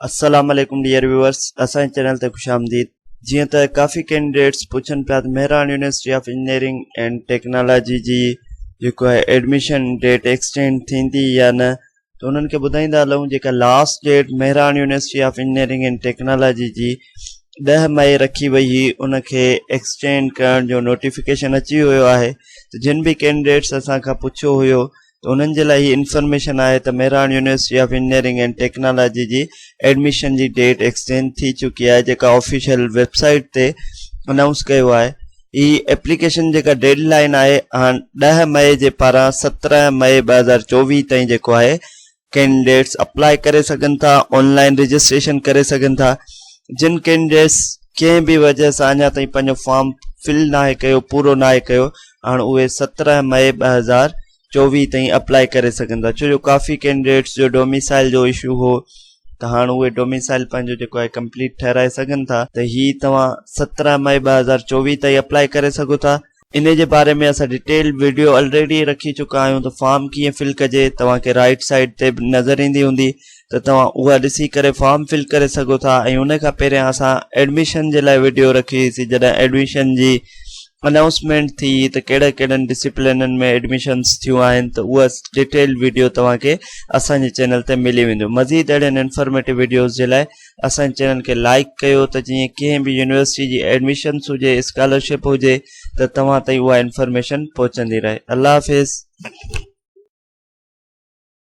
السلام عليڪم dear viewers اسان جي چينل تي خوش آمديد جيئن ته ڪافي ڪينڊيڊيٽس پڇن پيا ته Mehran university of engineering and technology جي جيڪو آهي ايڊميشن ڊيٽ ايڪسٽينڊ ٿيندي يا نه ته انهن کي ٻڌائيندا هلون جيڪا last date Mehran university of engineering and technology جي ڏهه مئي رکي وئي هئي ان کي ايڪسٽينڊ ڪرڻ جو نوٽيفڪيشن اچي ويو آهي ته جن به ڪينڊيڊيٽس اسان کان پڇيو هيو ته انهن جي لاء هي انفارميشن آهي ته Mehran university of engineering and technology جي ايڊميشن جي ڊيٽ ايڪسچينج ٿي چڪي آهي جيڪا آفيشل ويب سائيٽ تي انائونس ڪيو آهي هي ايپليڪيشن جيڪا ڊيڊ لائن آهي هاڻ 10 مئي جي پاران 17 مئي 2024 تائين جيڪو آهي ڪينڊيڊيٽس اپلاء ڪري سگهن ٿا آن لائن رجسٽريشن ڪري سگهن ٿا جن ڪينڊيڊيٽس ڪنهن به وجه سان اڃا تائين پنهنجو فارم فل ناهي ڪيو پورو ناهي ڪيو هاڻ اهي 17 مئي 2024 تائين اپلائي ڪري سگهن ٿا ڇو جو ڪافي ڪينڊيڊيٽس جو ڊوميسائل جو اشو هو ته هاڻ اهي ڊوميسائل پنهنجو جيڪو آهي ڪمپليٽ ٺهرائي سگهن ٿا ته هي توهان 17 مئي 2024 تائين اپلائي ڪري سگهو ٿا انهي جي باري ۾ اسان ڊيٽيل ويڊيو الريڊي رکي چڪا آهيون ته فارم ڪيئن فل ڪجي توهان کي رائيٽ سائيڊ تي به نظر ايندي هوندي ته توهان اها ڏسي ڪري فارم فل ڪري سگهو ٿا ۽ ان کان پهريان اسان ايڊميشن جي لاء ويڊيو رکي هئي سي جڏهن ايڊميشن جي انائونسمينٽ ٿي ته ڪهڙا ڪهڙن ڊسپلينن ۾ ايڊميشنس ٿيون آهن ته اها ڊيٽيل ويڊيو توهان کي اسان جي چينل تي ملي ويندو مزيد اهڙين انفارميٽو ويڊيوز جي لاء اسان جي چينل کي لائيڪ ڪيو ته جيئن ڪنهن به يونيورسٽي جي ايڊميشنس هجي اسڪالرشپ هجي ته توهان تائين اها انفارميشن پهچندي رهي الله حافظ.